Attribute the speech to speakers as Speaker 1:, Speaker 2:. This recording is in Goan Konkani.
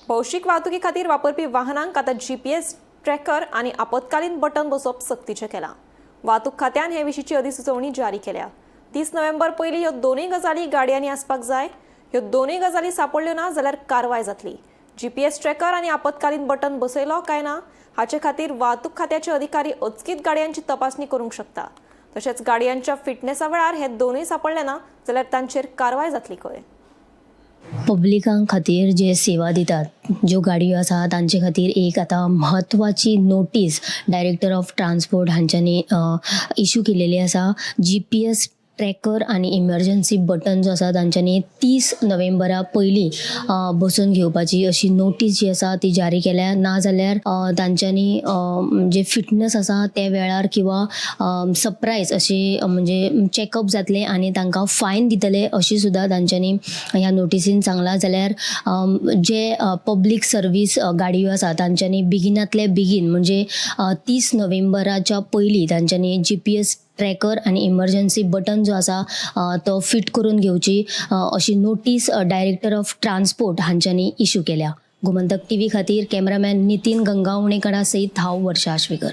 Speaker 1: भौशीक वाहतुकी खातीर वापरपी वाहनांक आतां जीपीएस ट्रॅकर आनी आपत्कालीन बटन बसोवप सक्तीचें केलां. वाहतूक खात्यान हे विशींची अधिसुचोवणी जारी केल्या. 30 नोव्हेंबर पयलीं ह्यो दोनूय गजाली गाडयांनी आसपाक जाय. ह्यो दोनूय गजाली सांपडल्यो ना जाल्यार कारवाय जातली. जीपीएस ट्रॅकर आनी आपत्कालीन बटन बसयलो काय ना हाचे खातीर वाहतूक खात्याचे अधिकारी अचकीत गाडयांची तपासणी करूंक शकता. तशेंच गाडयांच्या फिटनेसा वेळार हे दोनूय सांपडले ना जाल्यार तांचेर कारवाय जातली खंय.
Speaker 2: पब्लिकां खातीर जे सेवा दितात ज्यो गाडयो आसा तांचे खातीर एक आतां म्हत्वाची नोटीस डायरेक्टर ऑफ ट्रान्सपोर्ट हांच्यांनी इशू केलेली आसा. जीपीएस ट्रॅकर आनी इमर्जन्सी बटन जो आसा तांच्यांनी 30 नोव्हेंबरा पयलीं बसोवन घेवपाची अशी नोटीस जी आसा ती जारी केल्या. ना जाल्यार तांच्यांनी जे फिटनस आसा ते वेळार किंवा सरप्रायज अशी म्हणजे चॅकअप जातलें आनी तांकां फायन दितले अशी सुद्दां तांच्यांनी ह्या नोटिसीन सांगलां. जाल्यार जे पब्लीक सर्वीस गाडयो आसा तांच्यांनी बेगिनांतले बेगीन म्हणजे 30 नोव्हेंबराच्या पयलीं तांच्यांनी जीपीएस ट्रॅकर आनी इमर्जन्सी बटन जो आसा तो फिट करून घेवची अशी नोटीस डायरेक्टर ऑफ ट्रान्सपोर्ट हांच्यांनी इशू केल्या. गोमंतक टीव्ही खातीर कॅमेरामॅन नितीन गंगावणेकरा सयत हांव वर्षा आश्वेकर.